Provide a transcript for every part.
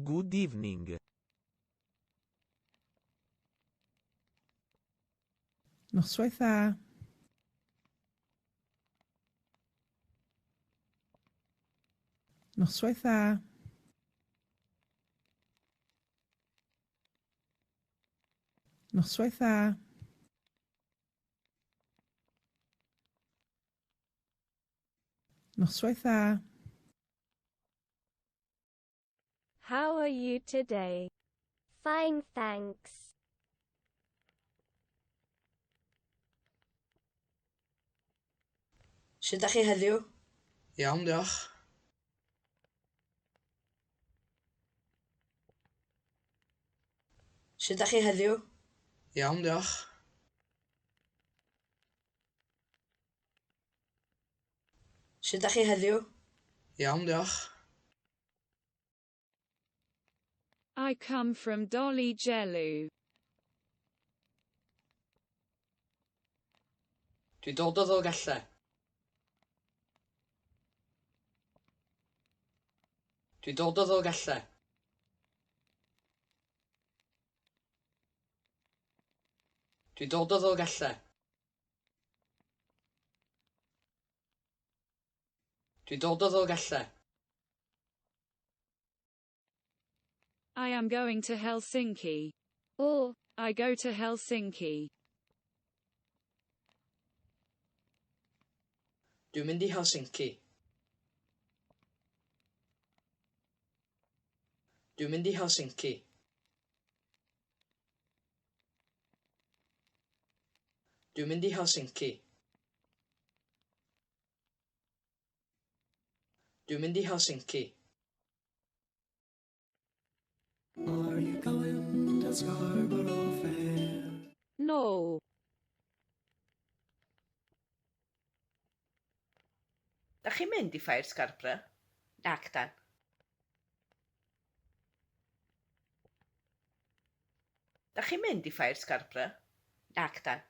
Good evening. Noswaith dda. Noswaith dda. Noswaith dda. Noswaith dda. How are you today? Fine, thanks. Sut ydych chi heddiw? Iawn, diolch. Sut ydych chi heddiw? Iawn, diolch. Sut ydych chi heddiw? Iawn, diolch. I come from Dolly Jellu. Dwi'n dod o Ddolgellau. Dwi'n dod o Ddolgellau. Dwi'n dod o Ddolgellau. Dwi'n dod o Ddolgellau. I am going to Helsinki. Or, I go to Helsinki. Dwi'n mynd i Helsinki. Dwi'n mynd i Helsinki. Dwi'n mynd i Helsinki. Dwi'n mynd i Helsinki. Are you going to Scarborough Fair? No. Da chi'n mynd i Ffair Scarborough? Nac 'dan. Da chi'n mynd i Ffair Scarborough? Nac 'dan.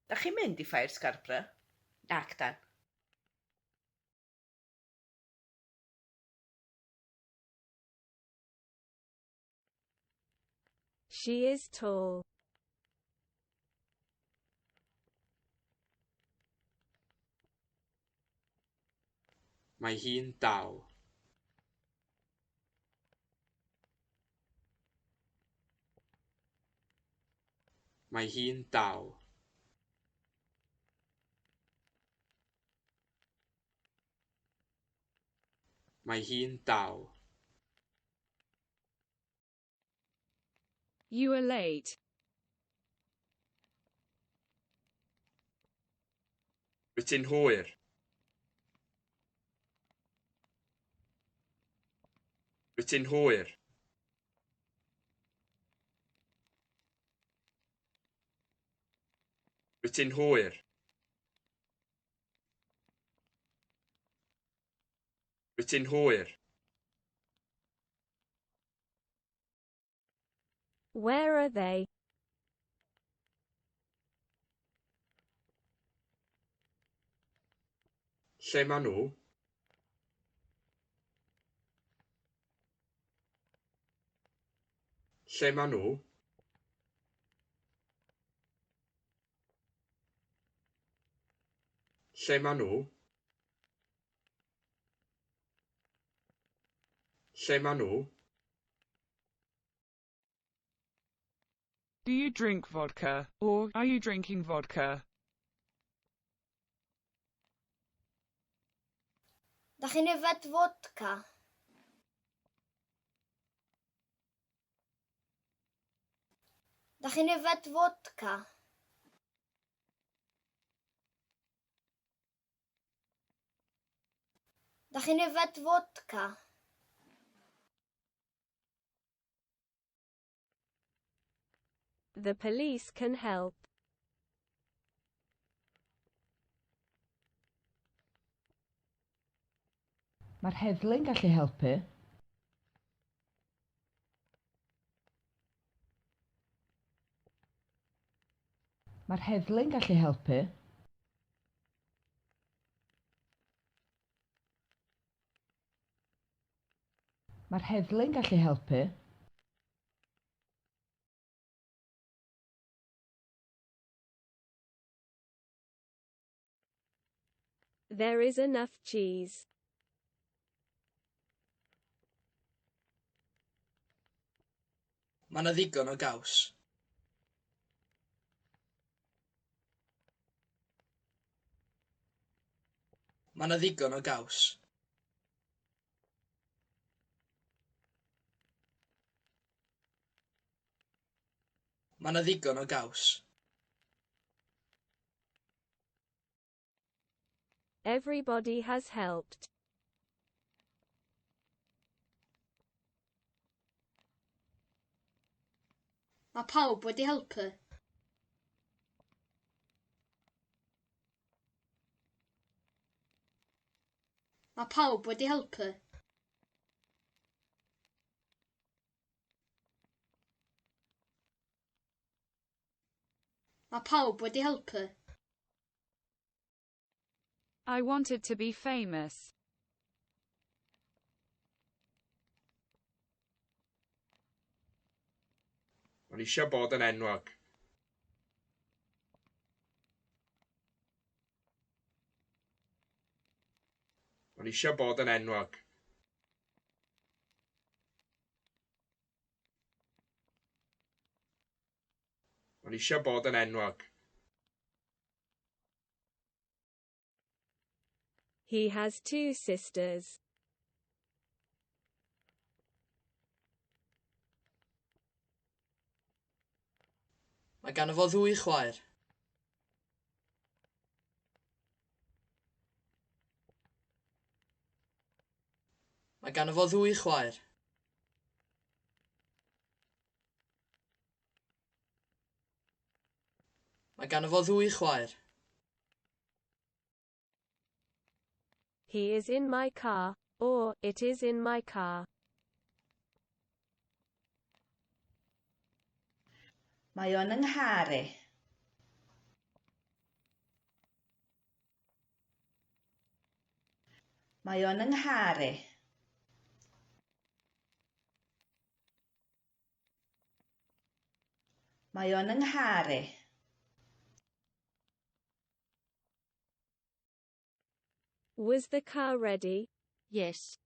Da chi'n mynd i Ffair Scarborough? Nac 'dan. She is tall. Mae hi'n dal. Mae hi'n dal. Mae hi'n dal. You are late. Rwyt ti'n hwyr. Rwyt ti'n hwyr. Rwyt ti'n hwyr. Rwyt ti'n hwyr. Where are they? Lle maen nhw? Lle maen nhw? Lle maen nhw? Lle maen nhw? Do you drink vodka, or are you drinking vodka? Da chi'n yfed fodca? Da chi'n yfed fodca? Da chi'n yfed fodca? The police can help. Mae'r heddlu'n gallu helpu. Mae'r heddlu'n gallu helpu. Mae'r heddlu'n gallu helpu. There is enough cheese. Mae yna ddigon o gaws. Mae yna ddigon o gaws. Mae yna ddigon o gaws. Everybody has helped. Mae pawb wedi helpu. Mae pawb wedi helpu. Mae pawb wedi helpu. I wanted to be famous. O'n i eisiau bod yn enwog. O'n i eisiau bod yn enwog. O'n i eisiau bod yn enwog. He has two sisters. Mae ganddo fo ddwy chwaer. Mae ganddo fo ddwy chwaer. Mae ganddo fo ddwy chwaer. He is in my car, or, it is in my car. Mae o'n 'y nghar i. Mae o'n 'y nghar i. Mae o'n 'y nghar i. Was the car ready? Yes.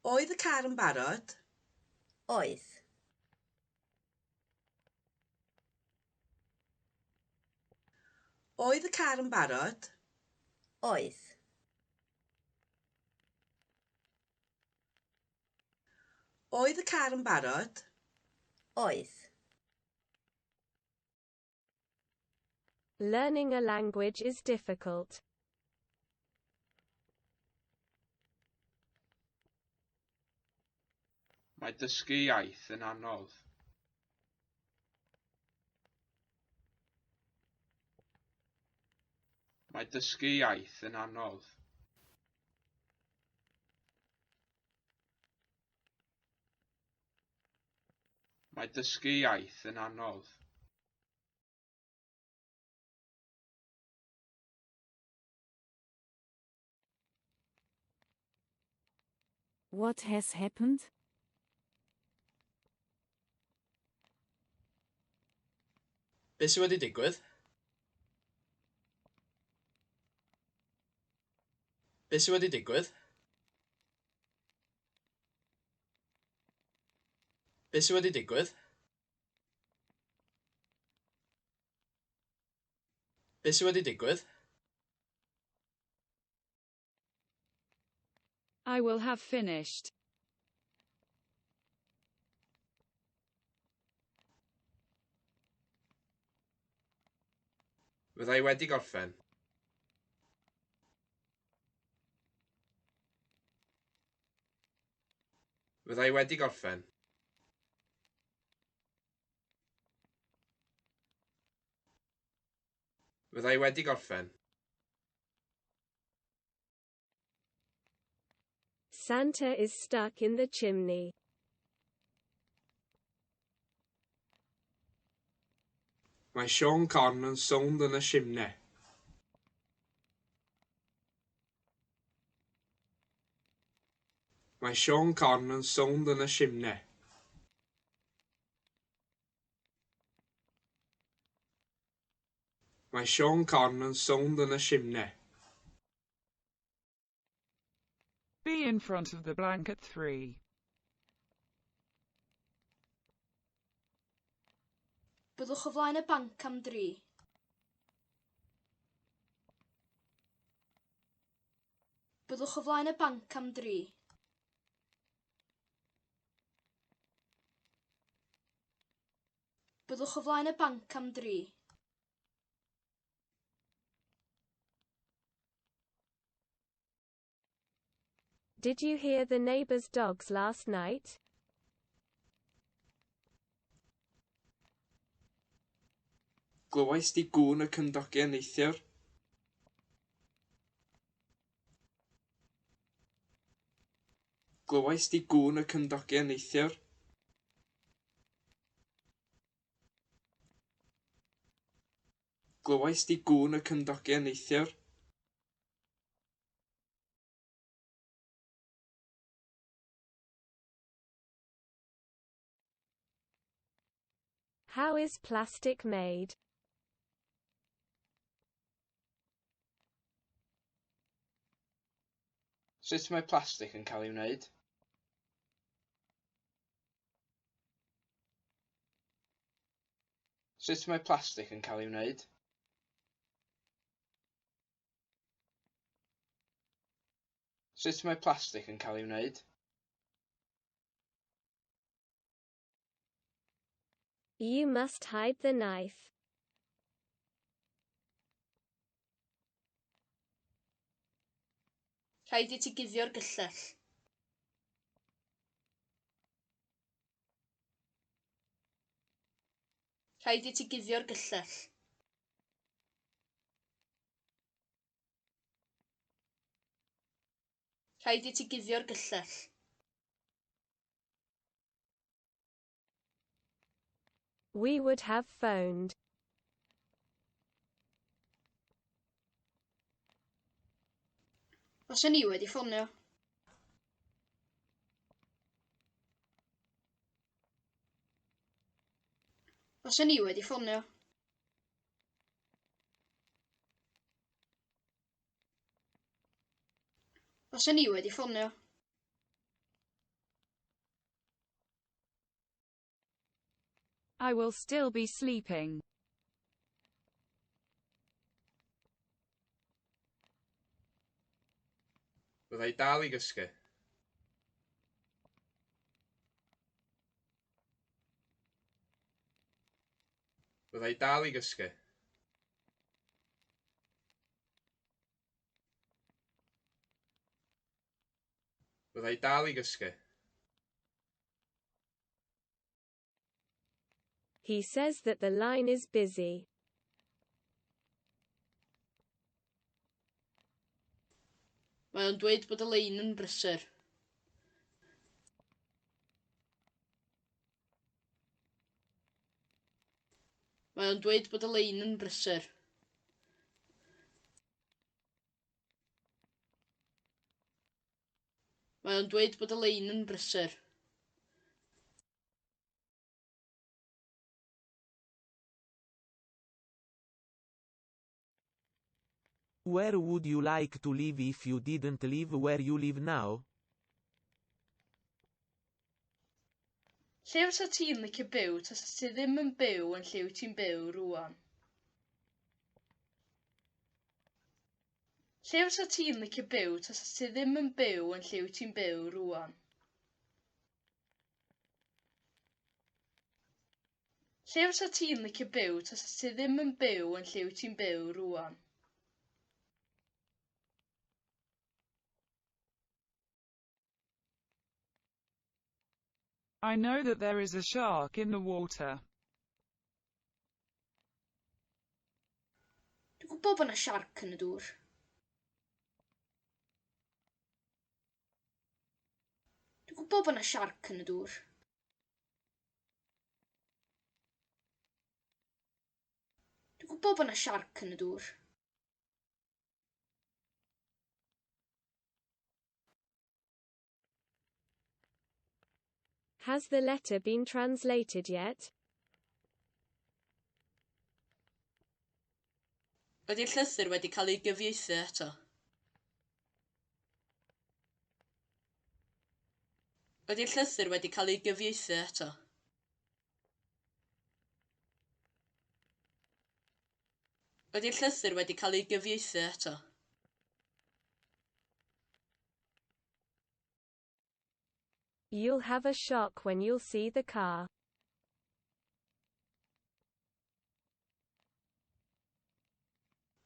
Oedd y car yn barod? Oedd. Oedd y car yn barod? Oedd. Oedd y car yn barod? Oedd. Learning a language is difficult. Mae dysgu iaith yn anodd. Mae dysgu iaith yn anodd. Mae dysgu iaith yn anodd. What has happened? Be sydd wedi digwydd? Be sydd wedi digwydd? Be sydd wedi digwydd? Be sydd wedi digwydd? I will have finished. Fydda i wedi gorffen. Fydda i wedi gorffen. Fydda i wedi gorffen. Santa is stuck in the chimney. Mae Siôn Corn yn sownd yn y simnai. Mae Siôn Corn yn sownd yn y simnai. Mae Siôn Corn yn sownd yn y simnai. Be in front of the blank at 3. Byddwch o flaen y banc am dri. Byddwch o flaen y banc am dri. Byddwch o flaen y banc am dri. Did you hear the neighbor's dogs last night? Glywais di gŵn y cymdogion neithiwr? Glywais di gŵn y cymdogion neithiwr? Glywais di gŵn y cymdogion neithiwr? How is plastic made? Sut mae plastig yn cael ei wneud? Sut mae plastig yn cael ei wneud? Sut mae plastig yn cael ei wneud? You must hide the knife. Rhaid i ti guddio'r gyllell. Rhaid i ti guddio'r gyllell. Rhaid i ti guddio'r gyllell. We would have phoned. Faswn i wedi ffonio. Faswn i wedi ffonio. Faswn i wedi ffonio. I will still be sleeping. Fydda i dal i gysgu. Fydda i dal i gysgu. Fydda i dal i gysgu. He says that the line is busy. Mae o'n dweud bod y lein yn brysur. Mae o'n dweud bod y lein yn brysur. Mae o'n dweud bod y lein yn brysur. Where would you like to live if you didn't live where you live now? Lle fysa ti'n licio byw tasa ti ddim yn byw yn lle wyt ti'n byw rŵan? Lle fysa ti'n licio byw tasa ti ddim yn byw yn lle wyt ti'n byw rŵan? Lle fysa ti'n licio byw tasa ti ddim yn byw yn lle wyt ti'n byw rŵan? I know that there is a shark in the water. Dwi'n gwybod bod yna siarc yn y dŵr. Dwi'n gwybod bod yna siarc yn y dŵr. Dwi'n gwybod bod yna siarc yn y dŵr. Has the letter been translated yet? Ydy'r llythyr wedi cael ei gyfieithu eto? Ydy'r llythyr wedi cael ei gyfieithu eto? Ydy'r llythyr wedi cael ei gyfieithu eto? You'll have a shock when you'll see the car.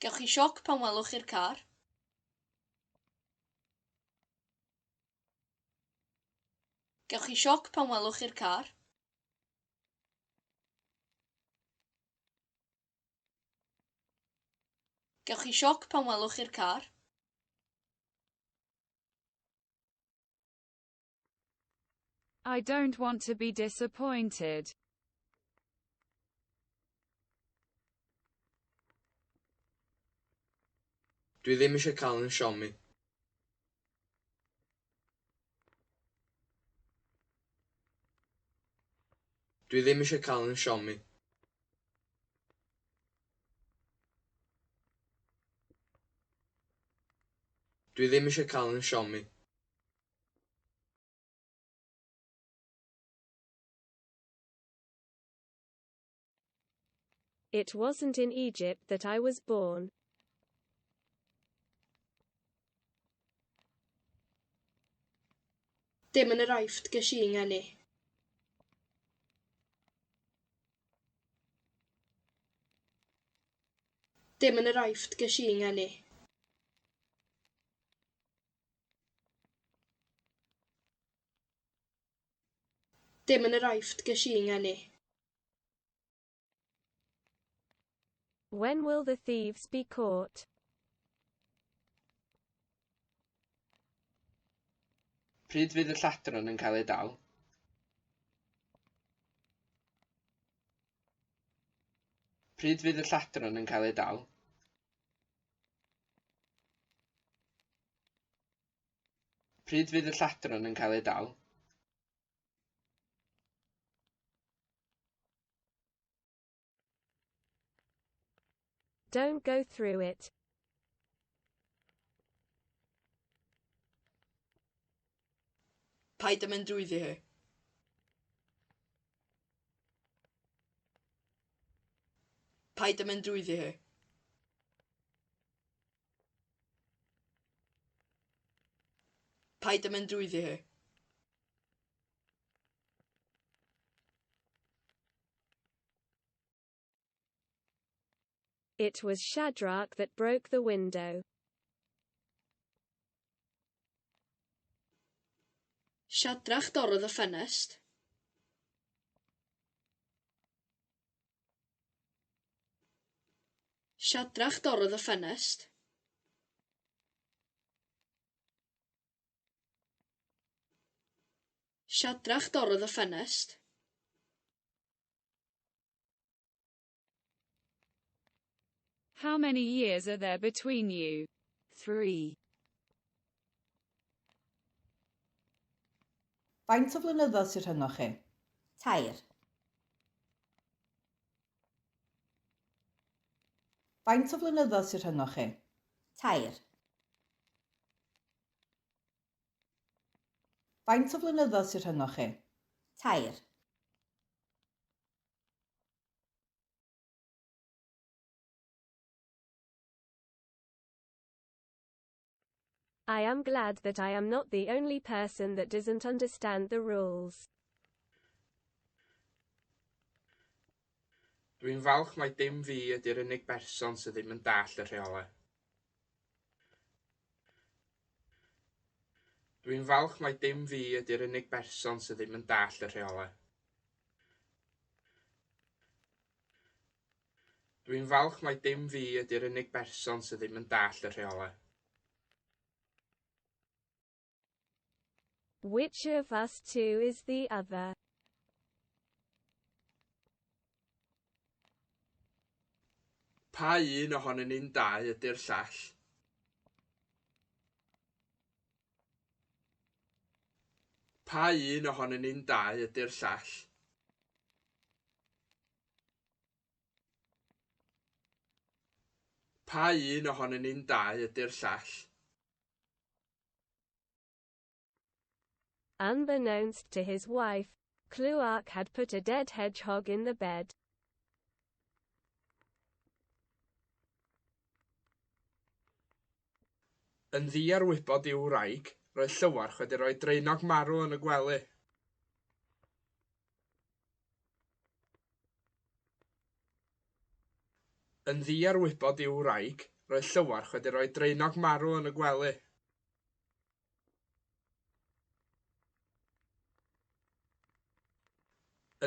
Gewch chi sioc pan welwch chi'r car. Gewch chi sioc pan welwch chi'r car. Gewch chi sioc pan welwch chi'r car. I don't want to be disappointed. Dwi ddim eisiau cael yn siomi. Dwi ddim eisiau cael yn siomi. Dwi ddim eisiau cael yn siomi. It wasn't in Egypt that I was born. Dim yn yr Aifft ges i ngeni. Dim yn yr Aifft ges i ngeni. Dim yn yr Aifft ges i ngeni. When will the thieves be caught? Pryd fydd y lladron yn cael eu dal? Pryd fydd y lladron yn cael eu dal? Pryd fydd y lladron yn cael eu dal? Don't go through it. Paid â mynd drwyddi hi. Paid â mynd drwyddi hi. Paid â mynd drwyddi hi. It was Shadrach that broke the window. Shadrach dorrodd y ffenest. Shadrach dorrodd y ffenest. Shadrach dorrodd y ffenest. How many years are there between you? 3. Faint o flynyddoedd sydd rhyngoch chi? 3. Faint o flynyddoedd sydd rhyngoch chi? 3. Faint o flynyddoedd sydd rhyngoch chi? 3. I am glad that I am not the only person that doesn't understand the rules. Dwi'n falch mai dim fi ydy'r unig berson sydd ddim yn dallt y rheolau. Dwi'n falch mai dim fi ydy'r unig berson sydd ddim yn dallt y rheolau. Dwi'n falch mai dim fi ydy'r unig berson sydd ddim yn dallt y rheolau. Which of us two is the other? Pa un ohonyn ni'n dau ydy'r llall? Pa un ohonyn ni'n dau ydy'r llall? Pa un ohonyn ni'n dau ydy'r llall? Unbeknownst to his wife, Llywarch had put a dead hedgehog in the bed. Yn ddiarwybod i'w wraig, roedd Llywarch wedi rhoi draenog marw yn y gwely. Yn ddiarwybod i'w wraig, roedd Llywarch wedi rhoi draenog marw yn y gwely.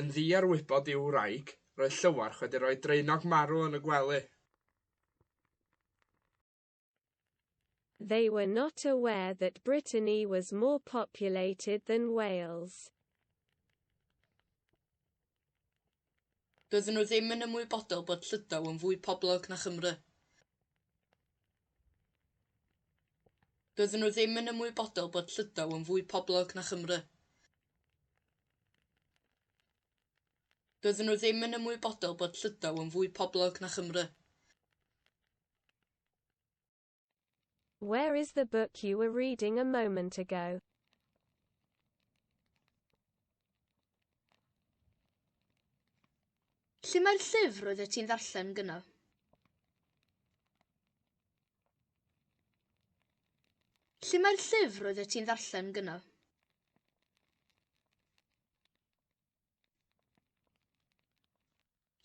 Yn ddiarwybod i'w wraig, roedd Llywarch wedi rhoi draenog marw yn y gwely. They were not aware that Brittany was more populated than Wales. Doedden nhw ddim yn ymwybodol bod Llydaw yn fwy poblog na Chymru. Doedden nhw ddim yn ymwybodol bod Llydaw yn fwy poblog na Chymru. Doedden nhw ddim yn ymwybodol bod Llydaw yn fwy poblog na Chymru. Where is the book you were reading a moment ago? Lle mae'r llyfr oeddet ti'n ddarllen gynna? Lle mae'r llyfr oeddet ti'n ddarllen gynna?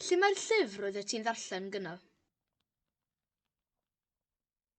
Lle mae'r llyfr oeddet ti'n ddarllen gynna?